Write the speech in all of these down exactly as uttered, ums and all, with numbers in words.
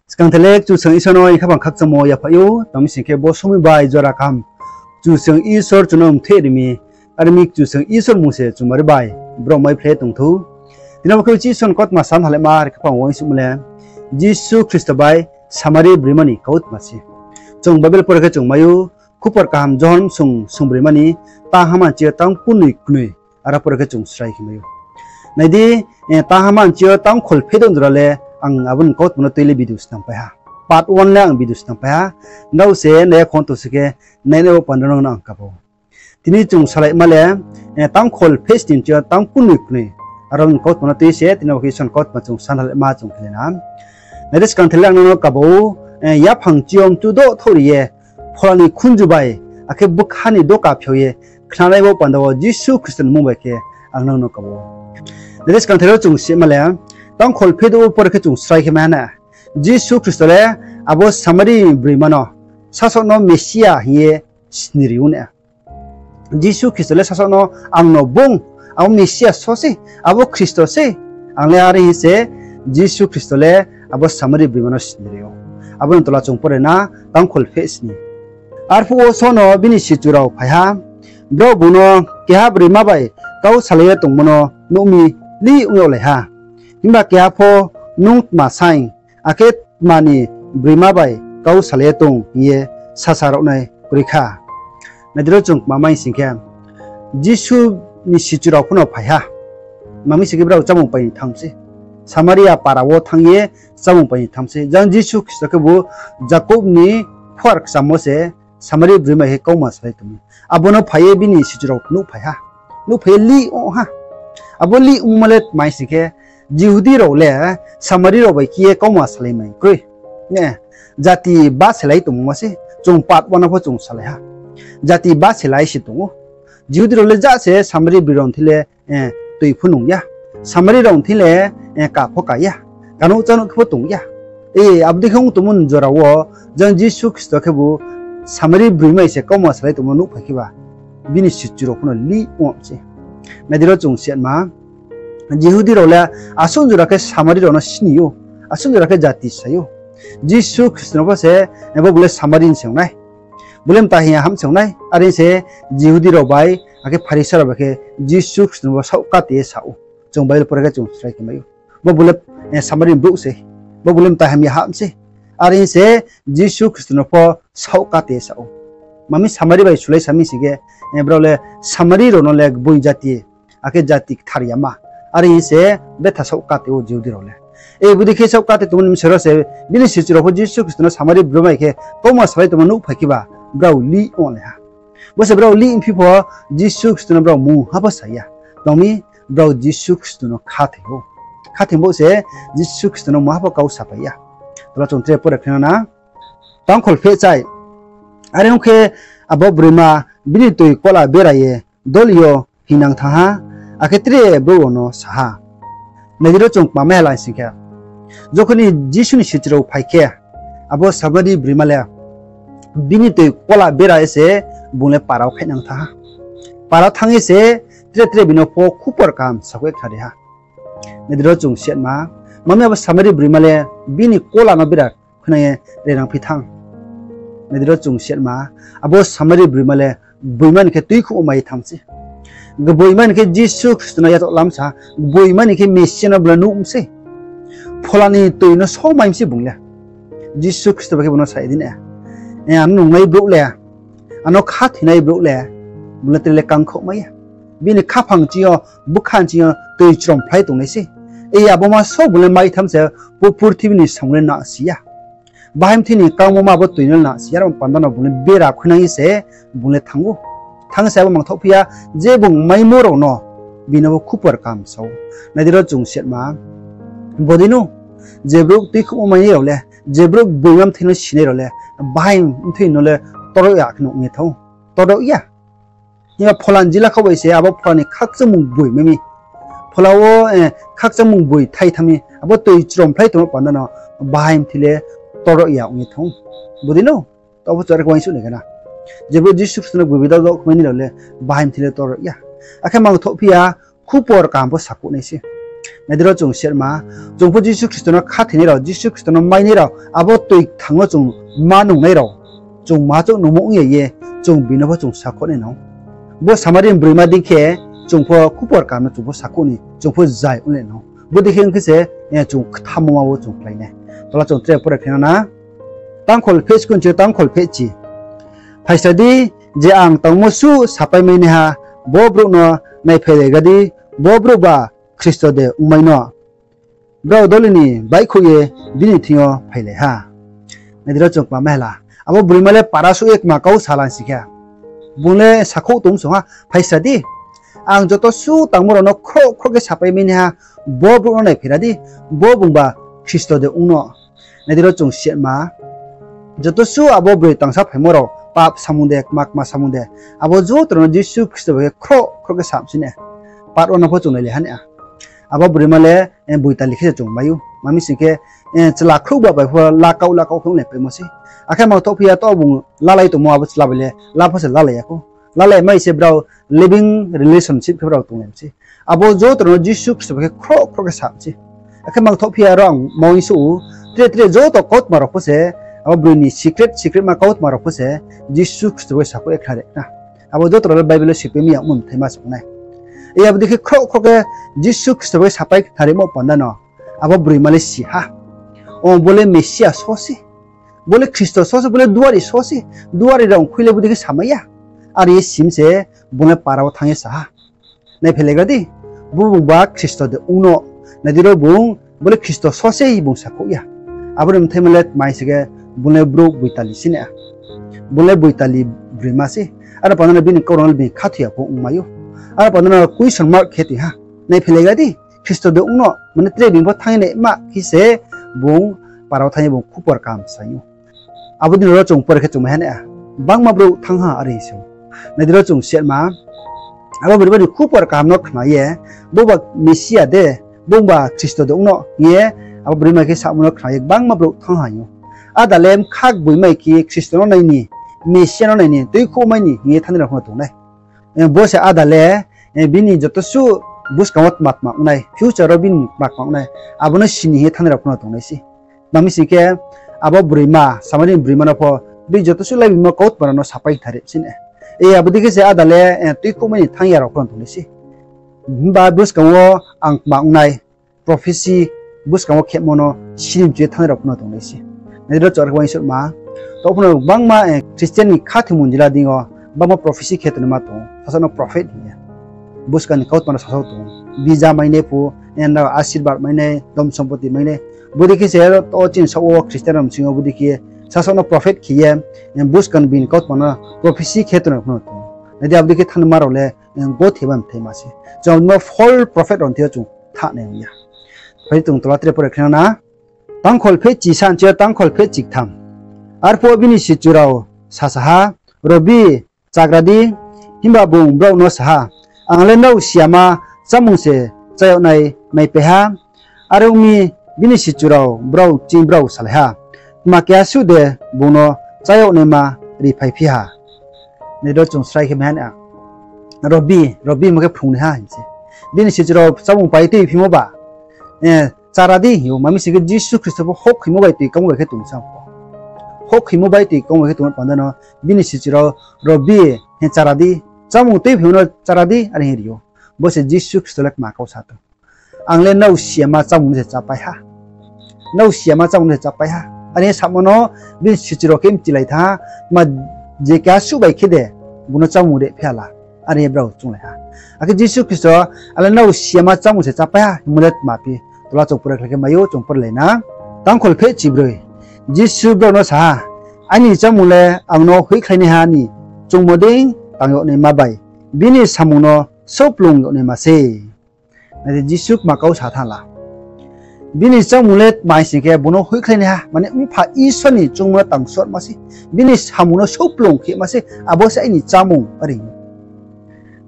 Skang thele Kchusoyang Isor no khaphang khakchangmo yaphaih ou, tma mi sing khe bo somoing bai jora kaham Kchusoyang Isor chung no mtheh ri mi, are mi Kchusoyang Isor mmung se chumari bai brouh maiphlai tong thou. Tini bo khe Isor ni kautma san halaima are khaphang uaingsouhmo le Jisu Khristo bai Samari broima ni kautma se. Chung Bible pore khe chung mai ou, Khupor Kaham Johon sung sungbroima ni tang hama nchi yo tang kunoi knoi, aro pore khe chung srai khe mai ou. Nai di, tang hama nchi yo tang kholpheh douh jora le ang abo ni kautma no tui le video snam pai ha. Part one le ang video snam pai ha. Nrao se nai ya khong tong se khe, nainai bo panda no ang kabo. Tini chung salaima le, tang kholpheh sni nchi yo tang kunoi knoi, aro ni kautma no tui se tini bo khe Isor ni kautma chung san halaima chung khe na. Nai di, skang thele ang nrao no kabo, yaphang chi yo mchu doh thouh ri ye, phola ni khunju bai, akhe bkha ni doka phiao ye, khnanai bo panda wo Jisu Khristo ni mmung bai khe ang nrao no kabo. Nai di, skang thele chung sima le, tang kholpheh douh wo pore khe chung srai khe mai ha na. Jisu Khristo le abo Samari broima no sasaoh no Mesia hing ye sni ri ou na. Jisu Khristo le sasaoh no, ang no bung, abo Mesia so se, abo Khristo se, ang le are hing se, Jisu Khristo le abo Samari broima no sni ri ou. Abo ni tola chung pore na, tang kholpheh sni. Arphuh wo só no bini sichu rao phai ha, brao bung no keha broima bai kau salai ye tongmo no nuh mi lih ong yaglai ha. Himba keha pho, Nung tma saing, akhe tma ni broima bai kau salai ye tong? hing ye sasa raohnai kroi kha. Nai di ro chung tma mai sing khe, Jisu ni sichu rao pho no phai ha. Tma mi sing khe brao chámung pai ni thanng se. Samaria para wo thanng ye chámung pai ni thanng se. Jang Jisu Khristo khebu Jakob ni phuar kcham wo se Samari broima khe kauma salai tong mi. Abo no phai ye bini sichu rao nuhphai ha. Nuhphai ye lih ong ha. Abo lih ongmo le tma sing khe, Jihudi rao le Samari rao bai khe ye kauma salai mai kroi. Jati baselai tongmo se, chung part one wo pho chung salai ha. Jati baselai se tong ou. Jihudi rao le ja se Samari broi rao ni thing le toi pho nung ya. Samari rao ni thing le ka pho ka ya. Kanouh chánouh khe pho tong ya. Abo dei khe ong tongmo ni jora wo, jang Jisu Khristo khebu Samari broima se kauma salai tongmo nuhphai kheba, bini sichu rao pho no lih ong se. Nai di ro chung siatma, Jihudi rao le asuh jora khe Samari rao no sini ou, asuh jora khe jati sai ou. Jisu Khristo no pho se, bo bung le Samari ni se ong nai. Bo le mta hing ya ham se ong nai. Are se Jihudi rao bai, akhe Pharisai rao bai khe Jisu Khristo no bo saoh kate ye sa ou. Chung Bible pore khe chung srai khe mai ou. Bo bung le Samari ni brouh se. Bo bung le mta hamya ham se. Are se Jisu Khristo no pho saoh kate sa ou. Tma mi Samari bai sulai sa mi sing khe, brao le Samari rao no le gboi jati, akhe jati kthar yama. Are se betha saoh kate ou Jihudi rao le. Bodei khe saoh kate tongmo ni bsing ro se, bini sichu rao pho Jisu Khristo no Samari broima khe kauma salai tongmo nuhphai kheba, brao lih onglai ha. Bo se brao lih ongphi pho, Jisu Khristo no brao mungha pho sa ya. Tma mi, brao Jisu Khristo no khathoi ou. Khathoi bo se Jisu Khristo no mungha pho kau saphai ya. Tola chung tre pore khe na, tang kholpheh chai. Are ong khe, abo broima bini toi kola bera ye doli yo hingnang thanng ha, akhe tre brouh rao no sa ha. Nai di ro chung tma mai ha lai sing khe, jokhon ni Jisu ni sichu rao phai khe, abo Samari broima le bini toi kola bera ye se bung le para wo khaihnang thanng ha. Para thanng ye se tre tre bini pho khupor kaham sakhouh ye khnari ha. Nai di ro chung siatma, tma mi abo Samari broima le bini kola no bera khuinang ye renangphi thanng. Nai di ro chung siatma, abo Samari broima le gboima ni khe tuikhouh mai thanng se. Gboima ni khe Jisu Khristo no yachaoh lam sa, gboima ni khe Mesia no bung le nuh mi se. Phola ni toi no só mai mi se bung le. Jisu Khristo bai khe bung no sa ye di na, ano nungnai brouh le, ano khathoinai brouh le, bung le tre le kangkhouh mai ya. Bini khaphang ching yo, bkha ching yo toi chromphai tongnai se. Abo ma só bung le mai thanng se, bo purthimbi ni samung le nasi ya. Bahai mthoi ni kangmo ma bo toi no nasi ya, aro panda no bung le bera khuinang ye se bung le thanng ou. Thanng se abo mangthohphi ya, je bung maimo rao no bini bo khupor kaham sa ou. Nai di ro chung siatma, bodei no, je brouh tuikhouhmo mai rao le, je brouh gboima mthoi no sinai rao le, bahai mthoi no le toro ya khe no ong ye thanng ou. Toro ya. Himba phola ni jila khaoh bai se abo phola ni khakchangmung gboi mai mi. Phola wo khakchangmung gboi thai thanng mi, abo toi chromphai tongmo panda no bahai mthoi le toro ya ong ye thanng ou. Bodei no, taoh pho chung are khe uaingsouh nai khe na. Je brouh Jisu Khristo no gboi bai dao dao khe mai nai rao le bahai mthoi le toro ya. Akhe mangthohphi ya, khupor kaham pho sakhouh nai se. Nai di ro chung sehma, chung pho Jisu Khristo no khathoinai rao, Jisu Khristo no mainai rao, abo toi kthang no chung ma nungnai rao, chung ma chouh nungmo ong ya ye, chung bini pho chung sakhouh nai nang. Bo Samari ni broima dei khe, chung pho khupor kaham no chung pho sakhouh ni, chung pho zai ong nai nang. Bodei khe ong khe se, chung kthamo ma wo chung khlai nai. Tola chung tre pore khe na, tangkhol pheh skun chi tangkhol pheh chi. Phaisa di, je ang tangmo suh sapai mainaiha, bo brouh no naiphailaigra di, bo brouh ba Khristo de ongmai no. Brao doli ni baihkhouh ye bini thing yo phailai ha. Nai di ro chung kma ma hela. Abo broima le para suh ye kma kau sa la sing khe, bung le sakhouh tong song ha, phaisa di, ang joto suh tangmo rao no khroh khroh khe sapai mainaiha, bo brouh no naiphaila di, bo bung ba Khristo de ong no. Nai di ro chung sehma, joto suh abo broi tangsa phaimo rao, pap samung de, kma kma samung de, abo joto rao no Jisu Khristo bai khe khroh khroh khe sa mi sei ne. Part one no pho chung nailai ha ne. Abo broima le, boitali khe se chung mai ou. Ma mi sing khe, chla khrouhba bai pho lakaoh lakaoh khe onglai paimo sei. Akhe mangthohphi ya to bung lalai tongmo abo chla bai le, la pho se lalai ya khou. Lalai mai se brao living relationship khe brao tonglai mi sei. Abo joto rao no Jisu Khristo bai khe khroh khroh khe sa mi sei. Akhe mangthohphi ya aro ang ma uaingsouh ou, tre tre joto kautma rao pho se, abo broi ni secret secret ma kautma rao pho se, Jisu Khristo bai sakhouh ye khnari khna. Abo joto rao le Bible wo sipai mi yagmo mthaima se ong nai. Abo dei khe khroh khroh khe Jisu Khristo bai sapai khnarimo panda no, abo broima le si ha. O, bo le Mesia so se. Bo le Khristo so se, bo le duari so se. Duari rao khui le bodei khe samai ya. Are ye sim se, bung le para wo thanng ye sa ha. Naiphailaigra di, bo bung ba Khristo de ong no. Nai di ro bung, bo le Khristo so se bung sakhouh ya. Abo ni mthaima le tma hing sing khe, bung le brouh boitali sei ne. Bung le boitali broima sei. Aro panda no bini kau rao no bini khathoi ya pho ongmai ou. Aro panda no question mark khe tong ha. Naiphailaigra di, Khristo de ong no, mane tre bini pho thanng ye naima khe se bung para wo thanng ye bung khupor kaham sa ou. Abo dei no ro chung pore khe chung mai ha ne, bangma brouh thanng ha are hing se. Nai di ro chung sehma, abo broima ni khupor kaham no khna ye, bo ba Mesia de, bo ba Khristo de ong no hing ye, abo broima khe samo no khna ye bangma brouh thanng ha hing ou. Ada le bkha gboimai khe Khristo no nai ni, Mesia no nai ni, tuikhouhmai ni hing ye thanngnai rao pho no tong nai. Bo se ada le, bini joto suh buskang wo tma tma ong nai, future wo bini tma tma ong nai, abo no sini hing ye thanngnai rao pho no tong nai sei. Ma mi sing khe, abo broima, Samari ni broima no pho, bini joto suh laibimo kautma rao no sapai khnari sei ne. Abo dei khe se ada le, tuikhouhmai ni thanng ya rao pho no tong nai sei. Himba buskang wo ang tma ong nai, prophecy, buskang wo khemo no sini mchu ye thanngnai rao pho no tong nai sei. Nai di ro chung are khe uaingsouhma, to pho no bangma, Christian ni khathoimung jila deing yo, bangma prophecy khe tongnaima tong ou, sasaoh no prophet hing ye. Buskang ni kautma no sasaoh tong ou, visa mainai pho, asirbad mainai, dhon sompoti mainai. Bodei khe se to chini saoh wo Christian rao bsing yo bodei khe sasaoh no prophet khe ye, buskang ni bini kautma no prophecy khe tongnai pho no tong ou. Nai di abo dei khe thanngnaima rao le, gothe ba mthaima se. Chung abo false prophet rao ni thing yo chung thanng nai ong ya. Phai di chung tola tre pore khe na. Tangkhol pheh chi san chi yo tangkhol pheh chi ktham. Arphuh bini sichu rao sasa ha, Rabbi, chagra di, himba bung brao no sa ha, ang le nrao siyama chámung se chá yag nai naipai ha. Are ong mi, bini sichu rao brao ching brao salai ha, tma keha suh de bung no chá yag naima riphaiphi ha. Nai di ro chung srai khe mai ha na, Rabbi, Rabbi mo khe phrungnaiha hing se. Bini sichu rao chámung pai tuiphimo ba, chara di hing ou, ma mi sing khe Jisu Khristo pho houhkhoimo bai toi kangmo bai khe tong sa pho. Houhkhoimo bai toi kangmo bai khe tong panda no, bini sichu rao, Rabbi, hing chara di, chámung tuiphimo no chara di, are hing ri ou. Bo se Jisu Khristo le kma kau sa tong. Ang le nrao siyama chámung no se chápai ha. Nrao siyama chámung no se chápai ha. Are samo no bini sichu rao khe mchilai thanng ha, tma je keha suh bai khe de, bung no chámung riphi ha la. Are brao chounglai ha. Akhe Jisu Khristo, ang le nrao siyama chámung se chápai ha, hingmo le tma phi, tola chung pore khlai khe mai ou, chung porelai na. Tangkhol pheh chi broi. Jisu brao no sa ha, aini chámung le ang no hoihkhlainaiha ni choungmo dei tang yag naima bai, bini samung no souhplung yag naima sei. Nai di, Jisu kma kau sa thanng la. Bini chámung le tma hing sing khe, bung no hoihkhlainaiha, mane Mpha Isor ni choungmo no tang sotma sei, bini samung no souhplung khema sei, abo se aini chámung, are hing ou.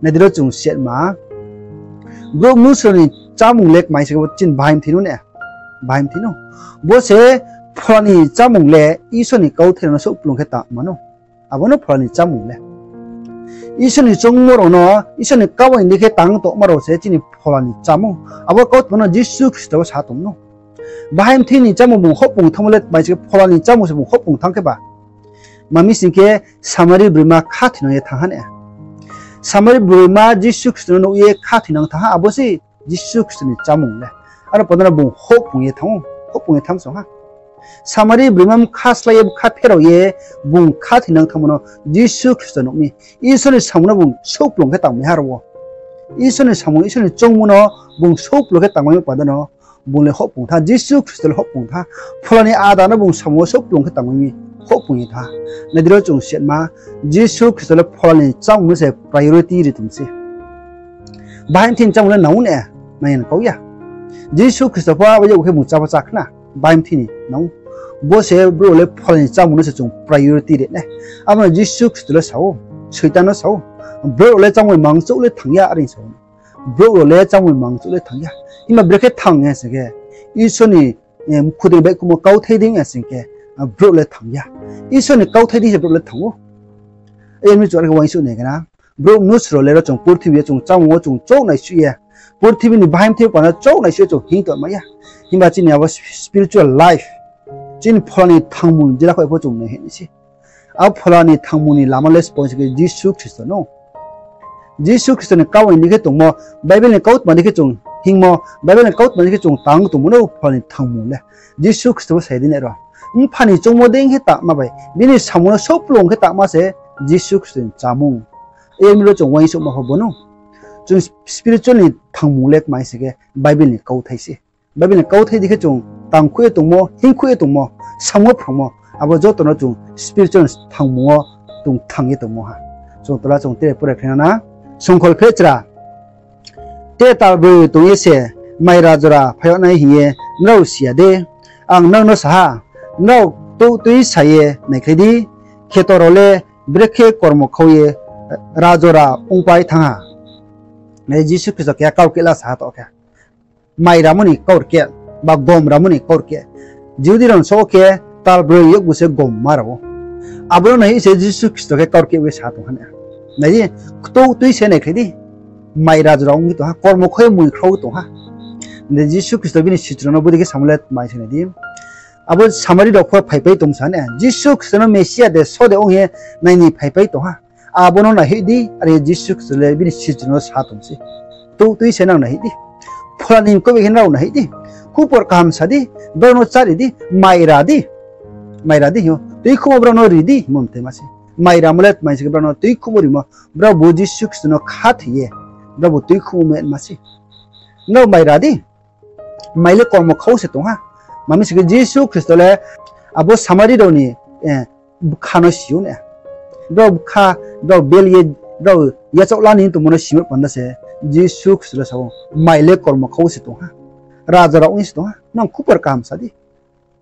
Nai di ro chung sehma, brouh mnusu ni chámung le kma hing sing khe, bo chini bahai mthoi no ne, bahai mthoi no. Bo se phola ni chámung le Isor ni kauthai rao no souhplung khe tangma no. Abo no phola ni chámung le. Isor ni choungmo rao no, Isor ni kau ni dei khe tang tongma rao se chini phola ni chámung. Abo kautma no Jisu Khristo wo sa tong no. Bahai mthi ni chámung bung houhpung thanngmo le tma se khe phola ni chámung se bung houhpung thanng khe ba. Mami sing khe Samari broima khathoinang ye thanng ha ne. Samari broima Jisu Khristo no nuh ye khathoinang thanng ha, abo se Jisu Khristo ni chámung le. Aro panda no bung houhpung ye thanng, houhpung ye thanng song ha. Samari broima bkha slái ye bkha pherao ye bung khathoinang thanngmo no Jisu Khristo nuh mi. Isor ni samung no bung souhplung khe tangmai ha ro wo. Isor ni samung, Isor ni choungmo no bung souhplung khe tangmai panda no bung le houhpung tha, Jisu Khristo le houhpung tha. Phola ni ada no bung samung wo souhplung khe tangmai mi houhpung ye tha. Nai di ro chung siatma, Jisu Khristo le phola ni chámung no se priority ri tong se. Bahai mthi ni chámung le nang ou ne, nang ya kau ya. Jisu Khristo pho abo yakgu khe bung chá pho chá khna, bahai mthi ni nang ou. Bo se brouh le phola ni chámung no se chung priority ri nai. Abo no Jisu Khristo le sa ou, Soitan no sa ou. Brouh rao le chámung mang chouh le thanng ya, are sa ou. Brouh rao le chámung mang chouh le thanng ya. Himba brekhe thanng ya sing khe, Isor ni mkhu dei baihkhouhmo kauthai dei ya sing khe, brouh le thanng ya. Isor ni kauthai dei se brouh le thanng ou. Yar mi chung are khe uaingsouh nai gana. Brouh mnusu rao le ro chung purthimbi yo chung chámung wo chung chouh naisuh ye, purthimbi ni bahai mthi panda chouh naisuh ye chung hing tongmai ya. Himba chini abo spiritual life, chini phola ni thangmung jila kho pho chung nai hing nai se. Abo phola ni thangmung ni lama le sbo se khe Jisu Khristo no. Jisu Khristo ni kau ni dei khe tongmo, Bible ni kautma dei khe chung hingmo, Bible ni kautma dei khe chung tang tongmo no phola ni thangmung le. Jisu Khristo bo sa ye di nai ro. Mpha ni choungmo dei khe tangma bai, bini samung no souhplung khe tangma se Jisu Khristo ni chámung. Yar mi ro chung uaingsouhma pho bo no. Chung spiritual ni thangmung le kmai se khe Bible ni kauthai se. Bible ni kauthai dei khe chung tangkhuh ye tongmo, hingkhuh ye tongmo, samung wo phrungmo, abo joto no chung spiritual thangmung wo chung thanng ye tongmo ha. Chung tola chung tre pore khe na, songkhol phehchra. Te tal broi tong ye se mai ra jora phai yag nai hing ye nrao si ya de? Ang nrao no sa ha, nrao touh tui sa ye naikhlai di, kheto rao le brekhe kormo khau ye ra jora ongpai thanng ha. Jisu Khristo keha kau kehla sa ha to khe. Mai ramo ni kaurkeh, ba gom ramo ni kaurkeh. Jihudi rao ni só khe tal broi yakgu se gom ma rao ou. Abo no nai se Jisu Khristo khe kaurkeh ye sa tong ha na. Nai di, ktou tui se naikhlai di. Mai ra jora ong ye tong ha, kormo khau ye mui khrao tong ha. Jisu Khristo bini sichu rao no bodei khe samo le tma se nai di. Abo Samari rao pho phaipai tong sa na. Jisu Khristo no Mesia de, só de ong ye nai ni phaipai tong ha. Abo no naihoih di, are Jisu Khristo le bini sichu rao no sa tong se. Touh tui se nang naihoih di. Phola ni mkoih bai khe nrao naihoih di. Khupor kaham sa di, brao no chári di, mai ra di. Mai ra di hing ou, tuikhouhmo brao no ri di hingmo mthaima se. Mai ramo le tma se khe brao no tuikhouhmo rimo, brao bo Jisu Khristo no khathoi ye, brao bo tuikhouhmo mai ma se. Nrao mai ra di. Mai le kormo khau se tong ha. Mami se khe Jisu Khristo le abo Samari rao ni bkha no si ou na. Brao bkha, brao bel ye, brao yachaoh la ni tongmo no simo panda se Jisu Khristo le sa ou, mai le kormo khau se tong ha. Raja rao ong ye se tong ha. Nang khupor kaham sa di.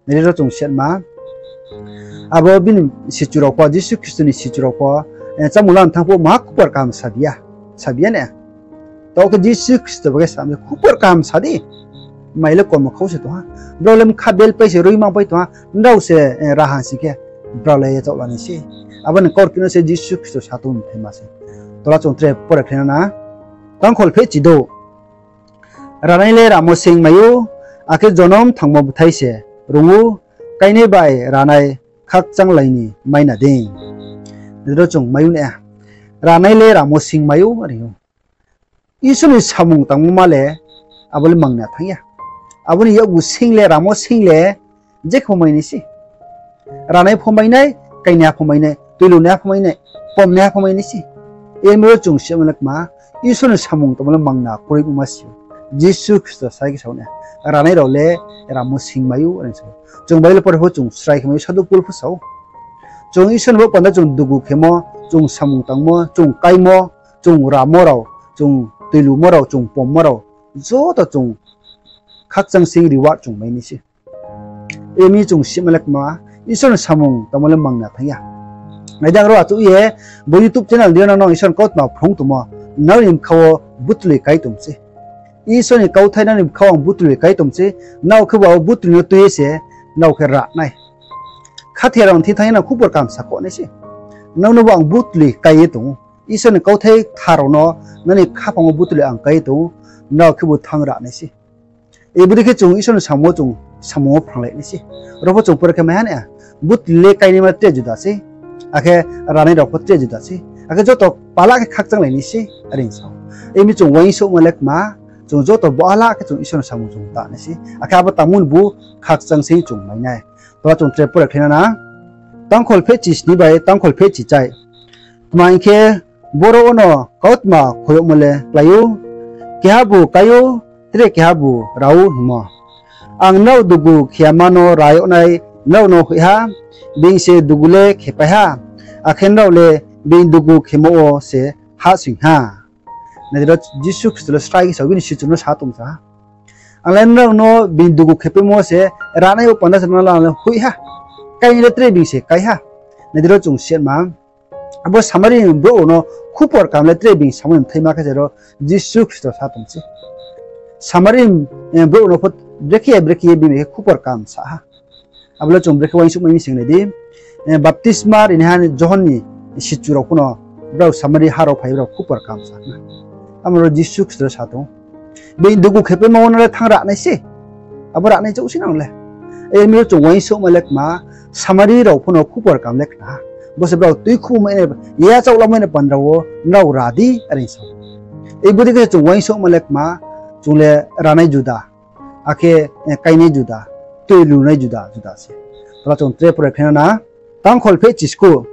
Nai di ro chung siatma. Abo bini sichu rao pho, Jisu Khristo ni sichu rao pho, chámung la ni thanng pho maha khupor kaham sabi ya. Sabi ya na. Taoh khe Jisu Khristo bo khe sa mi, khupor kaham sa di. Mai le kormo khau se tong ha. Brao le bkha bel pai se roi mang pai tong ha. Nrao se raha sing khe brao le yachaoh la nai se. Abo ni kaurkeh no se Jisu Khristo sa tong mthaima se. Tola chung tre pore khe na. Tangkhol phehchi dou. Ranai le ramo sing mai ou, akhe jonom thangmo bthai se rung ou, kainai bai ranai khakchanglai ni maina dei. Nai di ro chung mai ou na. Ranai le ramo sing mai ou, are ou. Isor ni samung tangmo ma le, abo le mangna thanng ya. Abo ni yakgu sing le, ramo sing le, jekhe pho mai nai se. Ranai pho mai nai, kainaiha pho mai nai, tuilunaiha pho mai nai, pomnaiha pho mai nai se. Yar mi ro chung siatma le kma, Isor ni samung tangmo le mangna kroi ongma se. Jisu Khristo sai khe sa ou na, ranai rao le ramo sing mai ou, are sa ou. Chung Bible pore pho chung srai khe mai ou, Sadhu Pol pho sa ou. Chung Isor ni bo panda chung dugu khemo, chung samung tangmo, chung kaimo, chung ramo rao, chung tuilumo rao, chung pommo rao, joto chung khakchang sing reward chung mai nai se. Yar mi chung sima le kma, Isor ni samung tangmo le mangna thanng ya. Nai di, ang ro achouh ye, bo YouTube channel dei yo nang no Isor ni kautma phrung tongmo, nrao ni bkha wo butli kai tong se. Isor ni kauthai nrao ni bkha wo ang butli kai tong se, nrao khe bo abo butli no tui ye se, nrao khe ra nai. Khathoi rao ni thing thanng ye nang khupor kaham sakhoh nai se. Nrao no bo ang butli kai ye tong ou. Isor ni kauthai kthar rao no nini khaphang wo butu le ang kai tong ou, nrao khebu thanng ra nai se. Bodei khe chung Isor ni samung wo chung samung wo phrang lai nai se. Ro pho chung pore khe mai ha na, butu le kainaima tre juda se, akhe ranai rao pho tre juda se, akhe joto pala khe khakchanglai nai se, are sa ou. Emi chung uaingsouhma le kma, chung joto bo ala khe chung Isor ni samung chung ta nai se, akhe abo tangmo ni bu khakchang se chung mai nai. Tola chung tre pore khe na na, tangkhol phehchi sni bai tangkhol phehchi chai. Tma hing khe, boro wono kautma kho yagmo le klái ou, kehabu kái ou, tre kehabu ra ou hingmo. Ang nrao dugu khe yama no ra yag nai nrao no hoih ha, being se dugu le khepai ha, akhe nrao le being dugu khemo wo se hahsoing ha. Nai di ro, Jisu Khristo le srai khe sa ou, bini sichu no sa tong sa ha. Ang le nrao no being dugu khepaimo se ranai ou panda se nrao le hoih ha. Kainai le tre being se kái ha. Nai di ro chung sima, abo Samari ni brouh rao no khupor kaham le tre being samo ni bthaima khe se ro Jisu Khristo sa tong se. Samari, eh, brouh rao no pho brekhe ya brekhe ye bini khe khupor kaham sa ha. Abo le chung brekhe uaingsouhmai mi sing nai di. Eh, baptisma rinaiha ni Johon ni sichu rao pho no brao Samari ha rao phai brao khupor kaham sa na. Amo ro Jisu Khristo sa tong ou. Being dugu khepaimo no le thanng ra nai se. Abo ra nai chouh se nang le. Emi ro chung uaingsouhma le kma, Samari rao pho no khupor kaham le khna ha. Bo se brao tuikhouhmo mai nai, yachaoh lamai nai panda wo nrao ra di, are sa ou. Bodei khe chung uaingsouhma le kma, chung le ranai juda, akhe, eh, kainai juda, tui lunai juda juda se. Tola chung tre pore khe na na, tangkhol phehchi sku.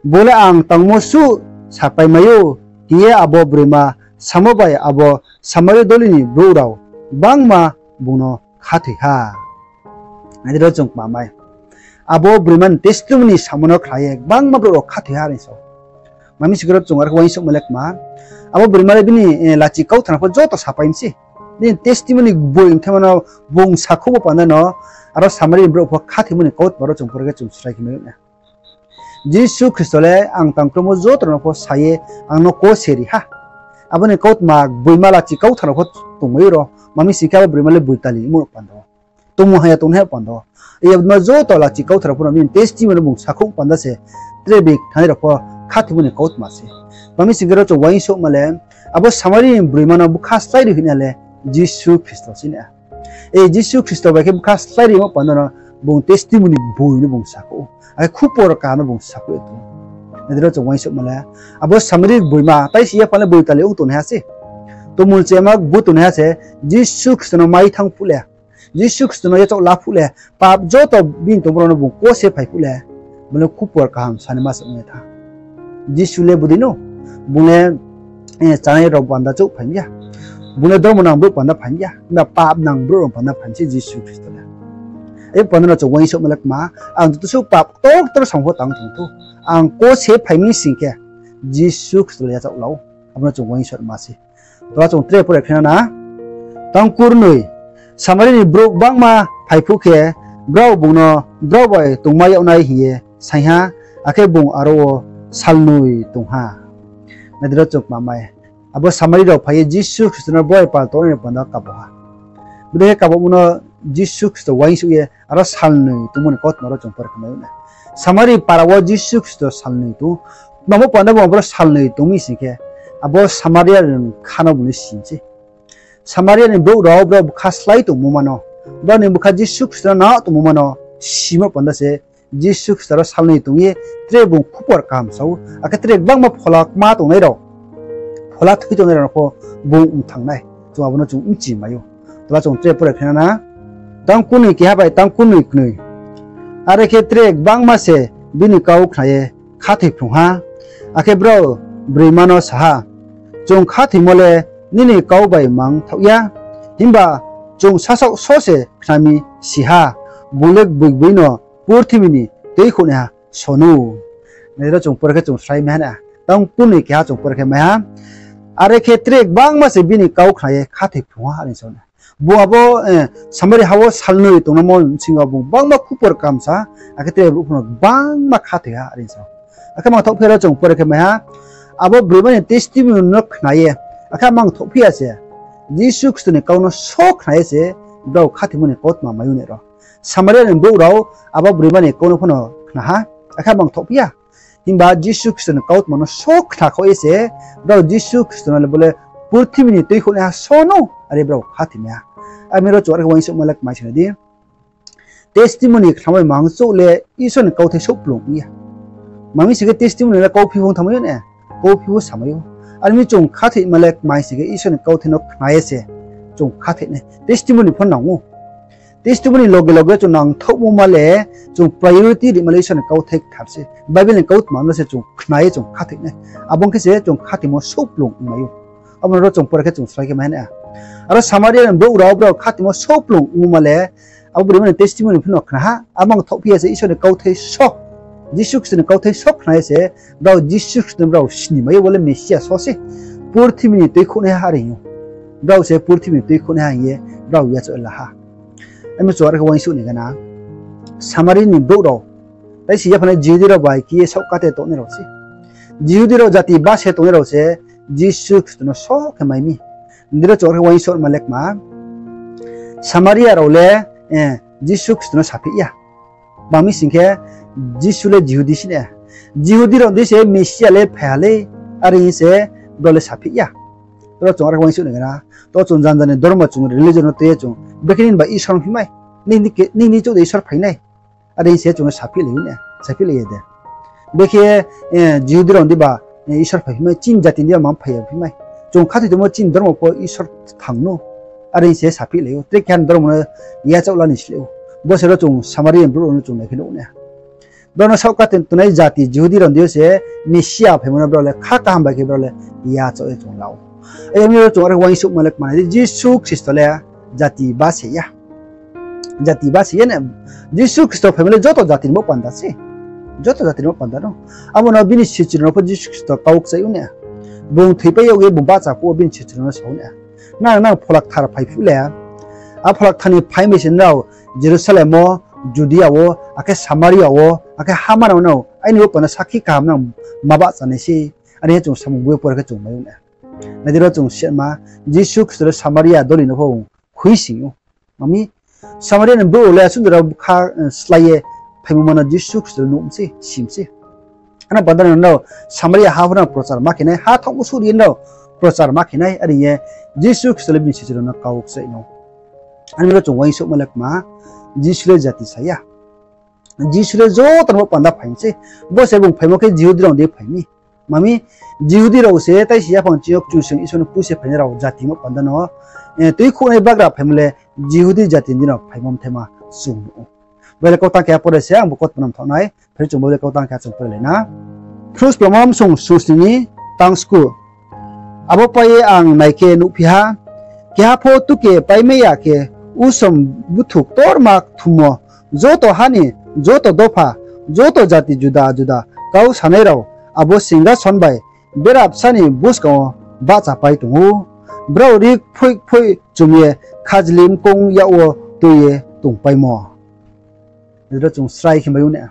Bo le ang tangmo suh sapai mai ou, hing ye abo broima samo bai abo Samari doli ni brouh rao gbangma bung no khathoi ha. Nai di ro chung kma mai. Abo broima ni testimony samo no khna ye gbangma brouh rao khathoi ha, are sa ou. Mami sing khe ro chung are khe uaingsouhma le kma, abo broima le bini, eh, lachi kauthana pho joto sapai mi se. Bini testimony gboi mthaima no bung sakhouhmo panda no, aro Samari ni brouh pho khathoimo ni kautma ro chung pore khe chung srai khe mai ou na. Jisu Khristo le ang tang kromo joto rao no pho sa ye ang no kose ri ha. Abo ni kautma gboima lachi kauthana pho tongmai ou ro. Mami sing khe abo broima le boitali mo panda wo, tongmung haya tongnai panda wo. Abo joto lachi kauthana pho no bini testimony no bung sakhouh panda se tre being khnanai rao pho khathoimo ni kautma se. Mami sing khe ro chung uaingsouhma le, abo Samari ni broima no bkha slái ri hoih nai le Jisu Khristo se na. E Jisu Khristo bai khe bkha slái rimo panda no bung testimony boi no bung sakhouh ou, akhe khupor kaham no bung sakhouh ye tong ou. Nai di ro chung uaingsouhma le, abo Samari gboima tai si ya pha le boitali ong tongnaiha se. Tongmung chayama gbu tongnaiha se, Jisu Khristo no mai thanng phuh le, Jisu Khristo no yachaoh la phuh le, pap joto bini tongmo rao no bung kose phai phuh le, bung le khupor kaham sanaima se ong ye tha. Jisu le bodei no, bung le, eh, chanai rao panda chouh phai mi ya. Bung le dormo nang brouh panda phai mi ya. Himba pap nang brouh rao panda phai mi se Jisu Khristo le. E panda no chung uaingsouhma le kma, ang joto suh pap ktor ktor samung pho tang tong thou, ang kose phai mi sing khe, Jisu Khristo le yachaoh la ou. Abo no chung uaingsouhma se. Tola chung tre pore khe na na. Tang kurnoi, Samari ni brouh gbangma phai phuh khe, brao bung no brao bai tongmai yag nai hing ye saing ha, akhe bung aro wo salnoi tong ha. Nai di ro chung kma mai. Abo Samari rao phai ye Jisu Khristo no brao bai pal tongnai ni panda wo kabo ha. Bodei khe kabomo no Jisu Khristo uaingsouh ye aro salnoi tongmo ni kautma ro chung pore khe mai ou na. Samari para wo Jisu Khristo salnoi tong ou. Tma mo panda bung abo salnoi tong mi sing khe, abo Samaria ni bkha no bung le si mi se. Samaria ni brouh rao brao bkha slái tongmo ma no, brao ni bkha Jisu Khristo no nang tongmo ma no simo panda se Jisu Khristo ro salnoi tong ye tre bung khupor kaham sa ou, akhe tre gbangma phola kma tongnai rao, phola thoi tongnai rao no pho bung mthang nai. Chung abo no chung bchi mai ou. Tola chung tre pore khe na na. Tang kurnoi keha bai tang kurnoi knoi. Are khe tre gbangma se bini kau khna ye khathoi phrung ha. Akhe brao broima no sa ha, Chung khathoimo le nini kau bai mang thaoh ya, himba chung sasaoh só se khna mi si ha, bung le gboi gboi no purthimbi ni tuikhouhnaiha só nou. Nai di ro chung pore khe chung srai mai ha na, tang kurnoi keha chung pore khe mai ha. Are khe tre gbangma se bini kau khna ye khathoi phrung ha, are sa ou na. Bung abo, eh, Samari ha wo salnoi tongnaimo bsing yo bung gbangma khupor kaham sa, akhe tre brouh pho no gbangma khathoi ha, are sa ou. Akhe mangthoh phi ya ro chung pore khe mai ha, abo broima ni testimony no khna ye, akhe mangthoh phi ya se, Jisu Khristo ni kau no só khna ye se, brao khathoimo ni kautma mai ou na ro. Samaria ni brouh rao abo broima ni kau no pho no khna ha, akhe mangthoh phi ya. Himba Jisu Khristo ni kautma no só khna khaoh ye se, brao Jisu Khristo no le bo le purthimbi ni tuikhouhnaiha só no are brao khathoimai ha. Ami ro chung are khe uaingsouhma le kmai sing nai di. Testimony khnamai mangchouh le Isor ni kauthai souhplung ong ya. Mami sing khe testimony le kauphi pho thanngmai ou ne, kauphi pho samai ou. Are mi chung khathoima le kmai sing khe Isor ni kauthai no khna ye se chung khathoi nai. Testimony pho nang ou. Testimony loge loge chung nangthaohmo ma le, chung priority rima le Isor ni kauthai kthar se. Bible ni kautma no se chung khna ye chung khathoi nai. Abo ong khe se chung khathoimo souhplung ongmai ou. Abo no ro chung pore khe chung srai khe mai ha na. Aro Samaria ni brouh rao brao khathoimo souhplung ongmo ma le, abo brouh rao ni testimony pho no khna ha, abo ong thaohphi ya se Isor ni kauthai só, Jisu Khristo ni kauthai só khna ye se, brao Jisu Khristo no brao sini mai ou, bo le Mesia só se, purthimbi ni tuikhouhnaiha are hing ou. Brao se purthimbi ni tuikhouhnaiha hing ye brao yachaoh la ha. Ami chung are khe uaingsouh ni gana, Samari ni brouh rao, tai si yaphanai Jihudi rao bai khe ye saohkate tongnai rao se. Jihudi rao jati base tongnai rao se Jisu Khristo no só khe mai mi. Nini ro chung are khe uaingsouhma le kma, Samaria rao le, eh, Jisu Khristo no saphih ya. Mami sing khe Jisu le Jihudi se ne. Jihudi rao dei se Mesia le phai ha le, are hing se brao le saphih ya. Ro chung are khe uaingsouh ni gana, to chung janja ni dormo chung religion no tui ye chung, brekhe nini ba Isor phi mai, nini chouh de Isor phai nai. Are hing se chung no saphih lai ou ne, saphih lai ye de. Brekhe, eh, Jihudi rao dei ba, eh, Isor phai phi mai, chini jati ni dei ba ma phai ya phi mai. Chung khathoi tongmo chini dormo pho Isor thang no. Are hing se saphih lai ou. Tre keha ni dormo no yachaoh la ni sleh ou. Bo se ro chung Samari ni brouh rao no chung nai khe nuh ne. Brao no saohkate tongnai jati Jihudi rao dei yo se Mesia phaimo no brao le kha kaham bai khe brao le yachaoh ye chung la ou. Ai, ami ro chung are khe uaingsouhma le kma nai di, Jisu Khristo le jati base ya. Jati base ya ne. Jisu Khristo phaimo le joto jati ni bo panda se. Joto jati ni bo panda no. Abo no bini sichu rao no pho Jisu Khristo kau kchaih ou ne. Bung thoipai yag ye bung bahcha phuh wo bini sichu rao no sa ou ne. Nang, nang Phola Kthar phaiphuh le, a Phola Kthar ni phaing bai se nrao Jerusalem wo, Judia wo, akhe Samaria wo, akhe ha manang no aini bo panda sakhi kaham nang ma bahcha nai se. Are hing ye chung samung boi pore khe chung mai ou ne. Nai di ro chung sima, Jisu Khristo le Samaria doli no pho khuising ou. Mami, Samaria ni brouh le asuh jora kha, eh, slái ye phaimo ma no Jisu Khristo le nuh mi se, sim se. Ano panda no Samaria ha pho no prochar ma khe nai, ha thaohmo suh ri no prochar ma khe nai, are hing ye Jisu Khristo le bini sichu rao no kau kchaih no. Ani ro chung uaingsouhma le kma, Jisu le jati sa ya. Jisu le joto ni bo panda phai mi se. Bo se bung phaimo khe Jihudi rao dei phai mi. Mami, Jihudi rao se tai si yaphang ching yo Kchusoyang Isor no puse phainai rao jati mo panda no, eh, tuikhouhnai bagra phaimo le Jihudi jati ni dei no phaimo mthaima chung nuh ou. Bible kautang keha pore se ang bo kautma no mthaoh nai, phai chung Bible kautang keha chung pore lai na. Khruhsplama bsong sungsni ni tang sku. Abo pai ye ang nai khe nuhphi ha, keha pho tuke paimai ya khe usom buthu ktorma kthummo, joto ha ni, joto dopha, joto jati juda juda kau sanai rao abo singhason bai berabsa ni buskang wo bahchapai tong ou. Brao rri kphoih kphoih chum ye khajli mkoung yak wo tui ye tongpaimo. Ro chung srai khe mai ou ne.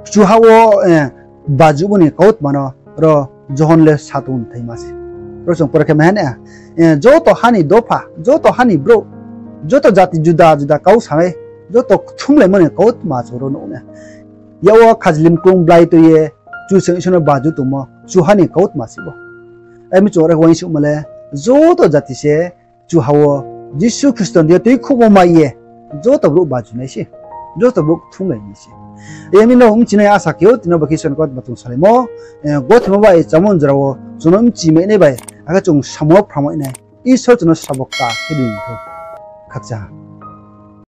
Kchuha wo, eh, bajuhmo ni kautma no ro Johon le sa tong thaima se. Ro chung pore khe mai ha ne, eh, joto ha ni dopha, joto ha ni brouh, joto jati juda juda kau sanai, joto kthumlaimo ni kautma chung ro nuh ne. Yak wo khajli mkoung blai tui ye Kchusoyang Isor no baju tongmo kchuha ni kautma se bo. Ami chung are khe uaingsouhma le joto jati se kchuha wo Jisu Khristo ni dei yo tuikhouhmo mai ye joto brouh baju nai se, joto brouh kthumlai nai se. Ami no bchinai asa khe ou, tini bo khe Isor ni kautma chung salaimo, eh, gothoimo bai chámo jora wo chung no bchi mai nai bai, akhe chung samung wo phrang mai nai. Isor chung no srabo kta khe di thou. Khakchang ha.